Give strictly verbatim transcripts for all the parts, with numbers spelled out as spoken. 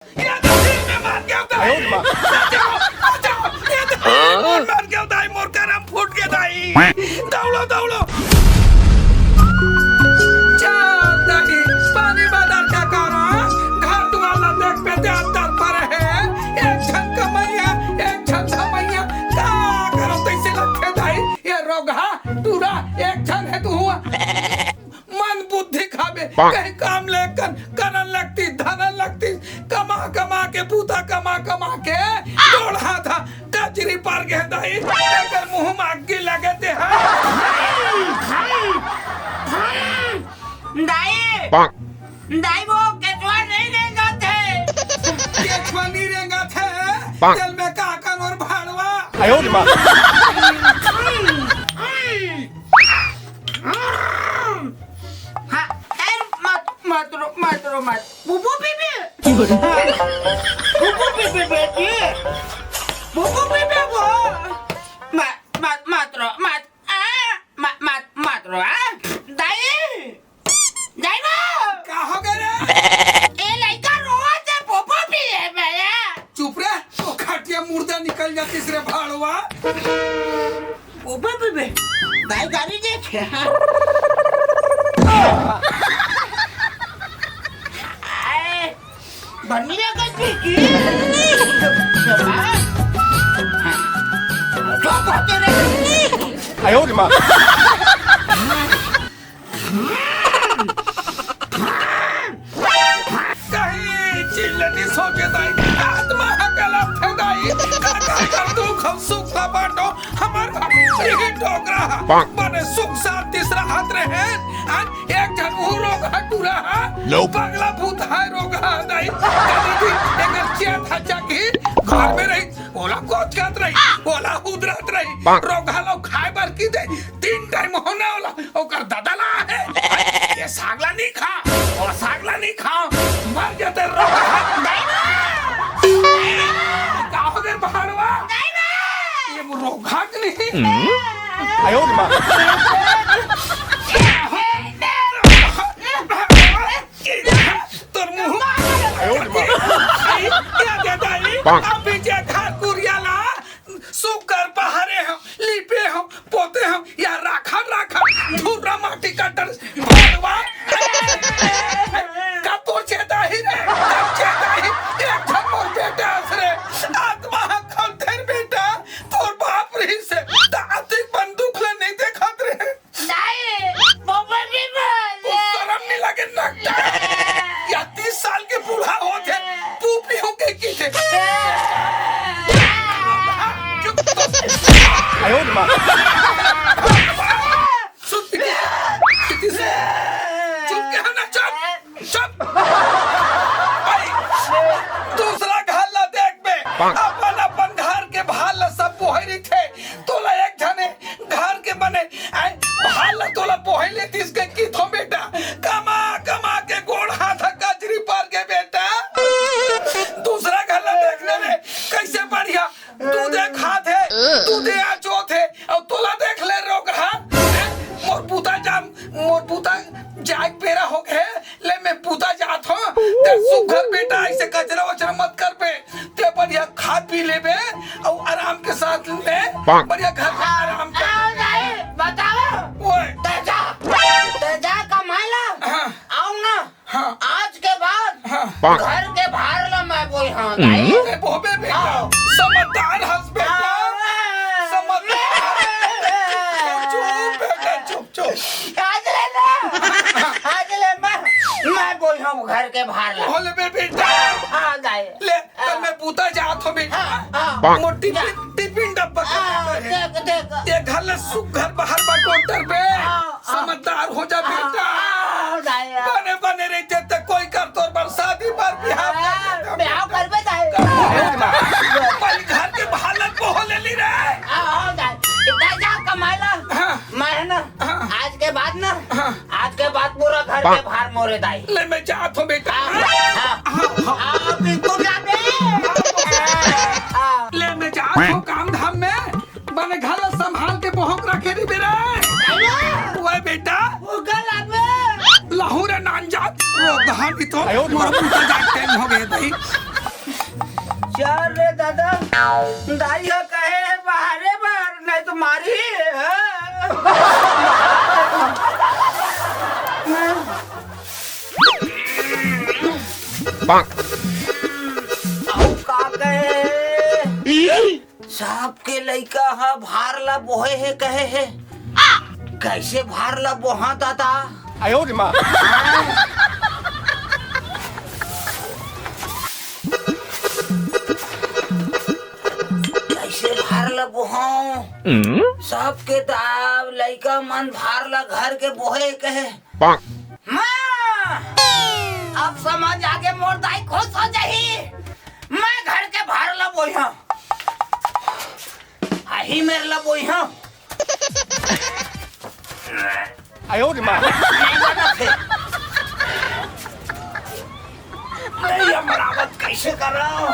ये दाई, मैं मर गया दाई। बचाओ, बचाओ, ये दाई, मैं मर गया दाई, मोर करम फूट गया दाई। दौड़ो, दौड़ो। चल दाई, पानी बदल का करा, घर दुआर ला देख पे ध्यान दर पर है। एक झन कमैया, एक झन धमैया, का करो तैसे लगथे दाई। ये रोगहा, टूरा, एक झन है तू हुआ। मन बुद्धि खाबे, कहीं काम ले कन, करन लगती, धरन लगती, कमा कमा के, बूता कमा कमा के, गोड़ हाथ हा, कचरी पर गे दाई, एकर मुंह में अग्गी लगे ते हा। दाई, दाई वो केचुआ नहीं रेंगत हे। केचुआ नहीं रेंगत हे, तेल में का कन और भाड़वा। हाँ, ए, मत, मत रो, मत रो, मत। बुबू पीपी। बुबू पीपी बेटी। बुबू पीपी वो। मत, मत, मत रो, मत। आ, मत, मत, मत रो, आ? दाई। दाई वो। का हो गए रे? ए लइका रोवत हे, बुबू पीए भैया। चुप रे, तो खटिया मुर्दा निकल जातिस रे भाड़वा। ओ बे, बे, बे। दाई गाड़ी देखे, हाँ। आए, बनिया का चीची। तो बातें रे। कहीं चिल्लनी सोचे दाई, आत्मा ह गलत है दाई। का, का, का दुख हम सुख ला बांटो, हमर यही डोकरा ह। बने सुख शांति से रहत रहे, आ एक झन ऊ रोगहा टूरा ह, पगला भूत है रोगहा दाई। कभी भी एकर चेत ह जागी, घर में रही, ओला कोचकत रही, ओला हुदरत रही, रोगहा ला खाए बर की दे, तीन टाइम होना ओला। ओकर दादा ला हे। ये साग ला नहीं खा, वो साग ला नहीं खा, मर जाते रोगहा। का हो गए भाड़वा? ये वो रोगहा के नहीं? तोर मुंह। ये दे दाई, अभी जे घर कुरिया ला सुग्घर बहारे हंव, लीपे हंव, पोते हंव, या राखत राखत धुर्रा माटी कटत भगवान। कब तोर चेता ही रे, कब चेता ही? एक ठन मोर बेटा हस रे, आत्मा ह खलथे रे बेटा, तोर बाप रहिस हे, त अतिक बंदूक ल नइ देखत रे। नहीं, वो भी बोले। शरम नहीं लगे नकटा। या तीस साल के बूढ़ा होत हे, तू भी हो के की थे। चुप तो। सुन, चुप के हना, चुप, चुप। भाई, दूसरा घर ला देख बे। अपन, अपन घर के भार ला सब बोहे रहिथे। तोला एक झने घर के बने, आय, भार ला तोला बोहे ले दिस के की थो बेटा। कमा, कमा के गोड़ हाथ ह कचरी पर गे बेटा। दूसरा घर ला देख ले रे, कैसे बढ़िया दूधे खात हे, दूधे आचोत हे, अउ तोला देख ले रोगहा। मोर पुता जाम, मोर पुता जाए के बेरा हो गे, ले मैं पुता जात हूँ। ते सुघर बेटा ऐसे कचरा वचरा मत कर बे, ते बढ़िया खा पी लेबे अउ आराम के साथ में बढ़िया घर में आराम कर। आओ दाई, बताओ। ओए। ते जा, ते जा कमाए ला। हाँ। आओ ना। हाँ। आज के बाद हाँ। घर के भार ला मैं बोई हूँ, दाई। अरे बोबे बेटा, हाँ। समझदार हस बेटा, हाँ। समझदार। चुप बेटा, चुप, चुप। आज ले ना, आज ले मैं, मैं बोई हूँ घर के भार ला। बोले बे बेटा। हाँ, दाई। ले, तो मैं बूता जात हूँ बेटा। हाँ, हाँ। मोर टिफिन, जा। टिफिन डब्बा का हाँ, बेटा है। देख, देख। ये घर ले सुघर बाहर बटोर बे। हाँ, हाँ। समझदार हो जा बेटा। हाँ, दाई। बने, बने रहिते त कोई कर तोर बर शादी बर बिहाव कर हाँ, देता बिहाव बेटा। करबे दाई। कर बेटा। भाई घर के हालत को हो ले ली रे। हाँ, हाँ, दाई। इतना जा कमाए ला। हाँ। मैं है ना, हाँ। आज के बाद ना, हाँ। आज के बाद पूरा घर के भार मोरे दाई। ले मैं जात हूँ बेटा। हाँ, हाँ। हाँ, हाँ। हाँ, बिल्कुल जाबे। हाँ। ले मैं जात हूँ काम धाम में, बने घर ला संभाल के बोहक रखे री बेरा। अरे। ओए बेटा। वो गल आबे। लहू रे नान जात, वो गहा भी तो आयो रे मोर माँ। पुता जात टाइम हो गए दाई। यार रे दादा, दाई ह कहे हे बाहरे बर, नहीं तो मारही। अउ का कहे? सबके लइका ह भार ला बोहे हे कहे हे। कैसे भार ला बोहा दादा? कैसे भार ला बोहा? सबके दाब लइका मन भार ला घर के बोहे कहे। माँ, अब समझ आगे, मोर दाई खुश हो जाही। मैं घर के भार ला बोहा। आही मेर ला बोहा। नहीं बनत हे। नहीं, ये मरावत कैसे कर रहा हूँ?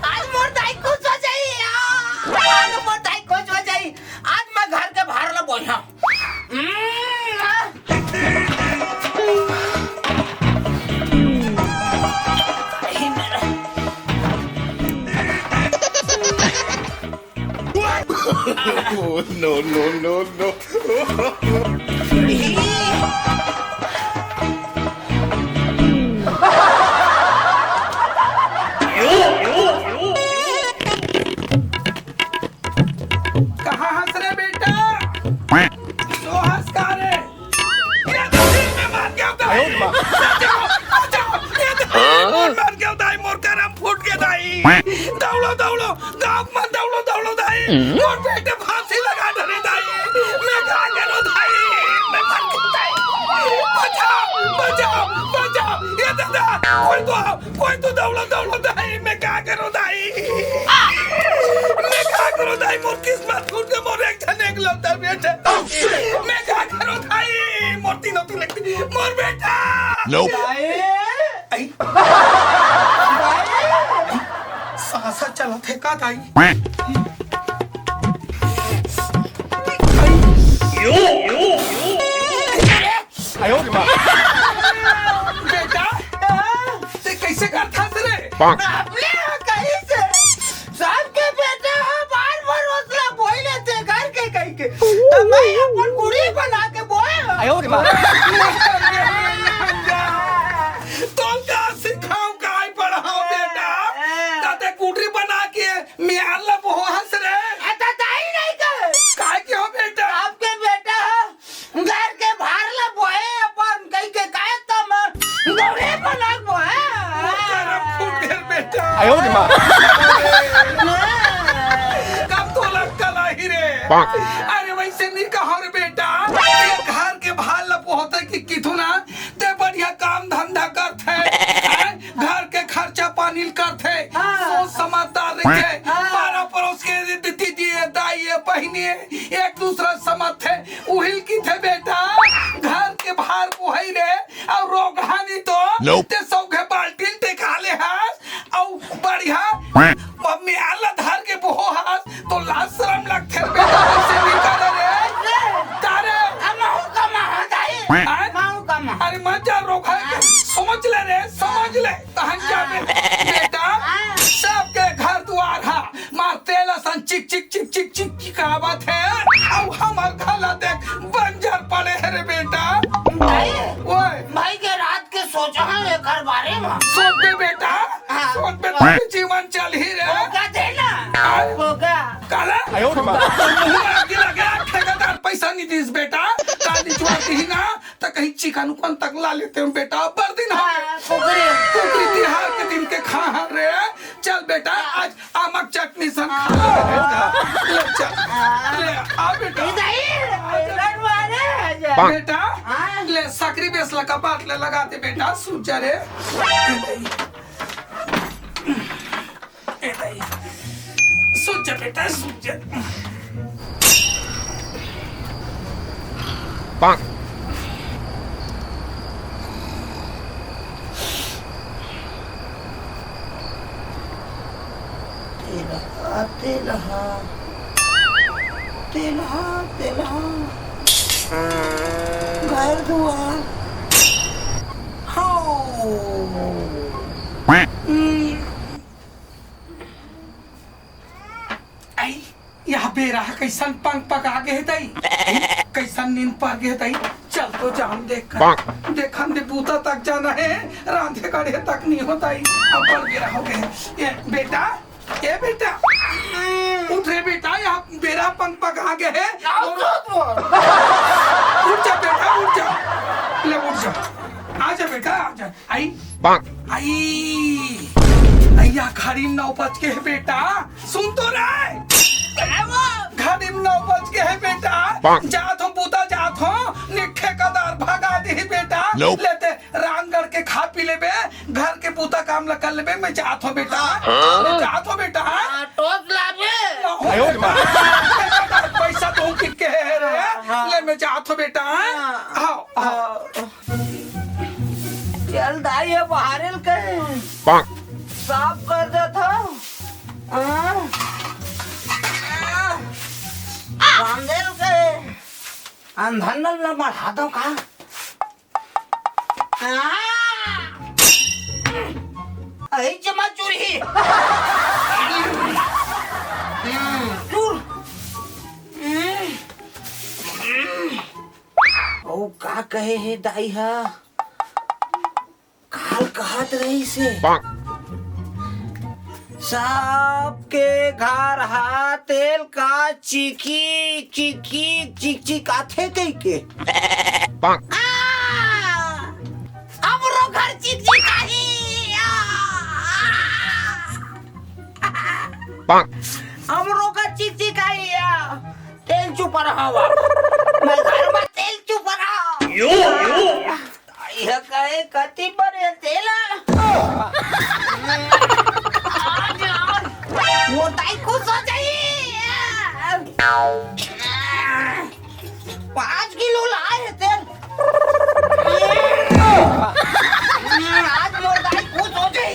आज मोर दाई खुश हो जाही यार। आज मोर दाई खुश हो जाही। आज मैं घर के भार ला बोहा। हम्म, आ। आही मेर ला। Oh, no, no, no, no. कहाँ हंस रे बेटा? सो हंस का रे? ये तो दिल में मार गया होता है। बचाओ, बचाओ, ये तो दिल में मार गया होता है, मोर करम फूट गया दाई। दौड़ो, दौड़ो, गाँव में दौड़ो, दौड़ो दाई। मोर बेटे फांसी लगा डरे दाई। मैं का करो दाई? मैं मर गया दाई। बचाओ, बचाओ, बचाओ। ये दादा, कोई तो आओ, कोई तो दौड़ो, दौड़ो दाई। मैं का करो दाई? मैं का करो दाई? मोर किस्मत फूट के मोर एक झन एकलौता बेटा। मैं का करो दाई? मोर तीनों तिलक, मोर बेटा। Nope. दाई। आई। दाई। सांसा चलत हे का दाई? बेटा, ते कैसे करथस रे? अपने कहीं से सबके बेटा ह बार बार ओसला बोई लेथे घर के कहीं के। त मैं अपन कुड़ी बना के बोए हंव। तोल का सिखाओ, काय पढ़ाओ बेटा? ताते कुटरी बना के मियार ला बोहो हंस रे। ए, त दाई नहीं कहे। काय के हो बेटा? आपके बेटा ह घर के भार ला बोहे अपन कहीं के काहे तम गौरे बनक बोहे। मोर करम फूट गेल बेटा। आयो रे माँ। कब तोला कलाही रे। अरे वैसे नहीं कहो रे बेटा, ये घर के भार ला बोहत हे कि किथु ना, ते बढ़िया काम धंधा करथे, हैं? घर के खर्चा पानी ल करथे, हाँ। सोच समझदार रहिथे, हाँ। पारा पड़ोस के दीदी, दाई, बहिनी, एक दूसरा समझथे, उहिल किथे बेटा, घर के भार बोहई रे, अउ रोगहानी तो Nope. ते सौघे बाल्टी ल टेका ले हस, अउ बढ़िया मम्मी आला धर के बोहो हस, तो लाज शरम लगथे रे बेटा, वैसे नहीं करे रे। का रे? अब महू कमा हो जाई। आय? महू कमा। अरे मत जा रोगहानी, समझ ले रे, समझ ले। तहन क्या बे-, बेटा, सबके घर दुआर हा, मार तेल असन चिक, चिक, चिक, चिक, चिक, चिकावत हे, अउ हमर घर ला देख, बंजर पड़े हे रे बेटा। भाई, ओए। भाई के रात के सोचा हे एकर बारे में। सोच बे बेटा, हाँ। सोच बे, तभी जीवन चलही रे। होगा देना, हाँ। होगा। काला? आयो रे माँ। मुँह में आगी लगे, ठेकेदार पैसा नहीं दीस बेटा, काली जुआ दीही ना, त कहीं चिकन उकन तक ला लेते हंव बेटा, अब्बड़ दिन हो गए। हाँ, कुकरी। कुकरी तिहार के दिन के खाहन रे। चल बेटा, आज आमक चटनी सन खा ले। ले चल। ले, आ बेटा। इधर ही, इधर मारे, आजा। बेटा, हाँ। ले सकरी बेस लगा बाट ले लगा दे बेटा, सूत जा रे। ए दाई, सूत जा बेटा, सूत जा। तेलहा, तेलहा, तेलहा, तेलहा। घर दुआर। हो। हम्म। बेरा ह कइसन पंग पका गे हे दाई, कइसन नींद पर गे हे दाई। चल तो जान देख कर, देखन दे, बूता तक जाना हे, रांधे गढ़े तक नहीं होता ही। अब बड़ बेरा हो गए। ए बेटा, ए बेटा, उठ रे बेटा, यहाँ बेरा पंग पका गे हे। उठ जा बेटा, उठ जा, ले उठ जा, आ जा बेटा, आ जा। आई, आई, अइया, घड़ी नौ बज गे हे बेटा, सुन तो रे। घड़ी नौ बज गे हे बेटा, जात हो बूता जात हो, निठेकेदार भगा दिही बेटा। लेते रांधगढ़ के खा पी लेबे, घर के बूता काम ल कर लेबे, मैं जात हो बेटा, मैं जात हो बेटा। टोस लाबे। ना हो बेटा, पैसा तो किके हे रे, ले मैं जात हो बेटा। हाँ, हाँ। चल दाई, ये बाहर ल के साफ कर देत हव। हाँ। बांधे ल के अंधन नल ल मढ़ा दो का? हाँ। अही चम्मच चूर ही। हम्म, चूर। हम्म। अउ का कहे हे दाई ह? काल कहत रहिस हे, सबके घर हा तेल का चिकी चिकी चिकचिकाथे कहिके। आ, हमरो घर चिकचिकाही। आ, हमरो घर चिकचिकाही। आ, तेल चुपर हवा। मैं घर में तेल चुपर हवा। यो, यो। दाई ह कहे, "कति बरे तेला?" आज, आज मोर दाई खुश हो जाई। पाँच किलो लाए हे तेल। आज मोर दाई खुश हो जाई।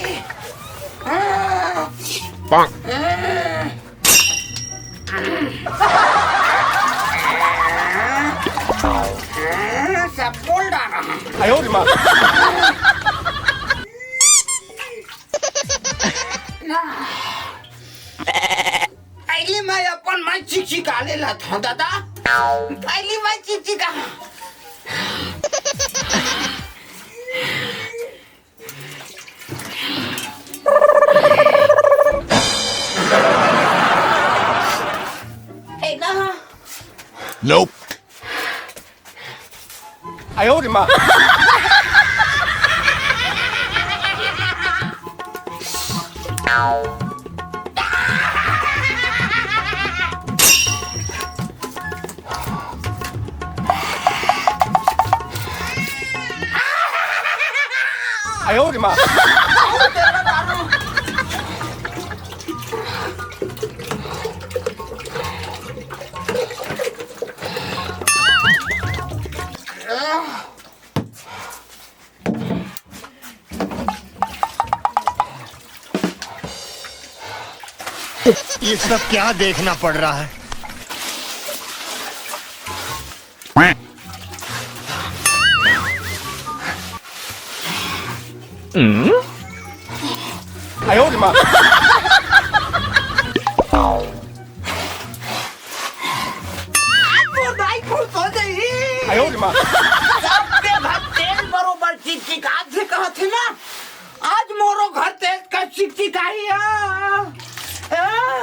सब बोल डारा। आयो रे माँ। पहली मैं अपन मैं चिकचिका ले ला था दादा। पहली मैं चिकचिका। Nope. आयो रे माँ। आयो रे माँ। ये सब क्या देखना पड़ रहा है? आयो रे माँ। आज मोर दाई खुश हो जाही। आयो रे माँ। सबके घर तेल बरोबर चिकचिकात हे कहत हे ना, आज मोरो घर तेल का चिकचिकाही। आ, आ, आ, आ।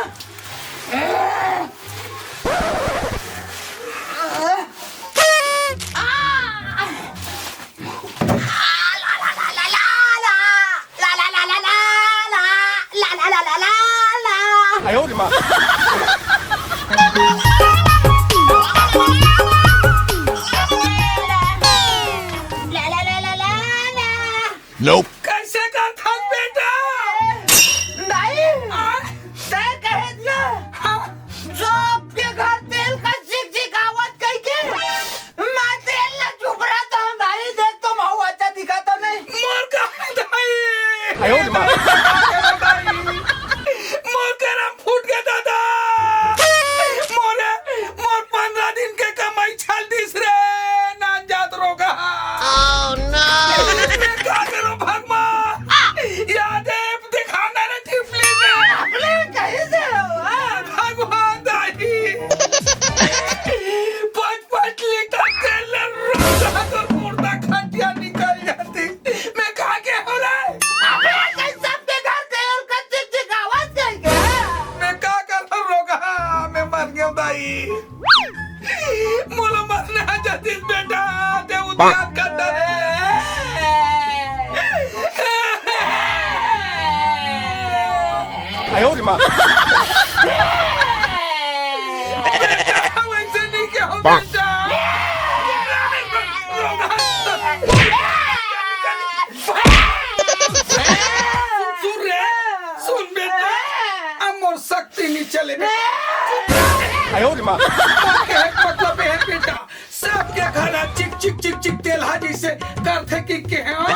Nope. कइसे करथस बेटा? दाई, आ? तैं कहेस ना, हाँ। सबके घर तेल का चिकचिकावत कहिके, मैं तेल ला चुपरा तो दाई, देख तो महू अच्छा दिखत हँव नहीं। मोर का दाई? आयो रे माँ। मोर करम फूट गे दादा। मोरे, मोर पंद्रह दिन के कमाई छल दिस रे, नान जात रोगा। Oh no! मैं का करूँ भगवान? याद कर दे। 哎呦我的妈！ वैसे नहीं क्या हो बेटा। सुन रे, सुन बेटा, अब मोर शक्ति नहीं चले बेटा। 哎呦我的妈！ के मतलब है बेटा, सबके घर चिक चिक चिक चिक तेल हा जैसे करथे कि के, हाँ,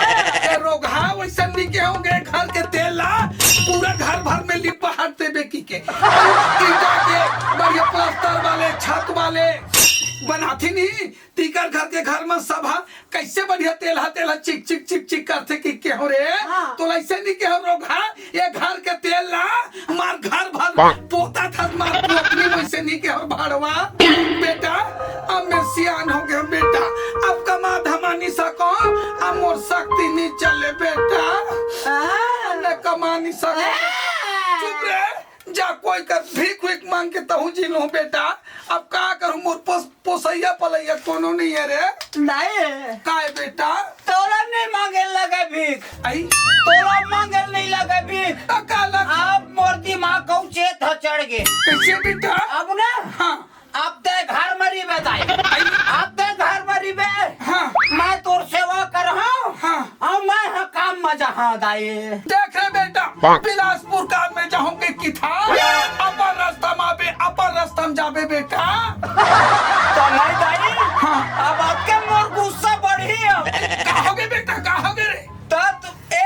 ये रोगहा वैसन नहीं के होंगे, घर के तेल ला पूरा घर भर में लिप बहार देबे कि के। ईटा के बढ़िया प्लास्टर वाले, छत वाले बनाथी नहीं, तीकर घर के घर में सब हा कैसे बढ़िया तेल हा, तेल हा चिक चिक चिक चिक करथे कि के हो रे। हाँ। तो ऐसे नहीं के हो रोगहा, ये घर के तेल ला मार घर भर पोता था, मार पोतनी वैसे नहीं के हो भाड़वा। बेटा, अब मैं सियान हो गया बेटा, अब कमा धमा नहीं सको, अब मोर शक्ति नहीं चले बेटा, अब मैं कमा नहीं सको। चुप रे, जा कोई कर भीख वीख मांग के तहूँ जी लूँ बेटा। अब का करूँ, मोर पोस-, पोसैया पलैया कोनो नहीं है रे। नहीं। काय बेटा? तोला नहीं मांगे लगे भीख। आई? तोला मांगे नहीं लगे भीख। तो का लग- अब मोर दिमाग कहूँ चेत ह चढ़ गे। कैसे बेटा? अब ना, हाँ। अब ते घर मरी बे दाई। आई? अब ते घर मरी बे। हाँ। मैं तोर सेवा करहूँ। हाँ। अउ मैं ह काम म जाहूँ दाई। देख रे बेटा, बिलासपुर काम में जाहूँ के किथा, अपन रास्ता म आबे, अपन रास्ता म जाबे बेटा। तो नहीं दाई, हाँ। अब आपके मोर गुस्सा बढ़ी अब। का होगे बेटा, का होगे रे? तो तू, ए,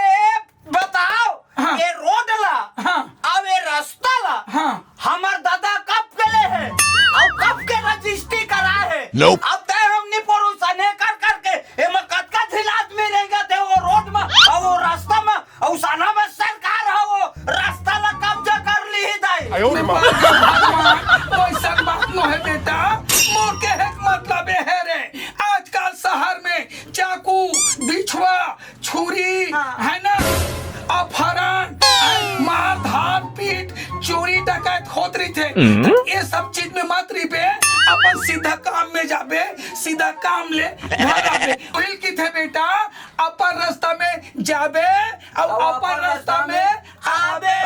बताओ, हाँ। ये रोड ला, हाँ। अब ये रास्ता ला, हाँ। हमर दादा कब के ले हे, अउ कब के रजिस्ट्री करा हे। Nope। अब तय हमनी परोसने कर करके एमा कतका झिन आदमी रेंगत हे वो रोड म, अउ वो रास्ता म, अउ साना म सरकार ह वो रास्ता ला कब्जा कर ली ही दाई। 哎呦我的妈！ भगवान, वैसन बात नो है बेटा, मोर के एक मतलब ये है रे, आजकल शहर में चाकू, बिछुआ, छुरी, हाँ। है ना, अपहरण, मार धार पीट, चोरी डकैत होत रहिथे। हम्म। ये सब चीज में मत रहिबे, अपन सीधा काम में जाबे, सीधा काम ले घर आबे। उहिल किथे बेटा, अपन रास्ता में जाबे, अउ अपन रास्ता में आबे।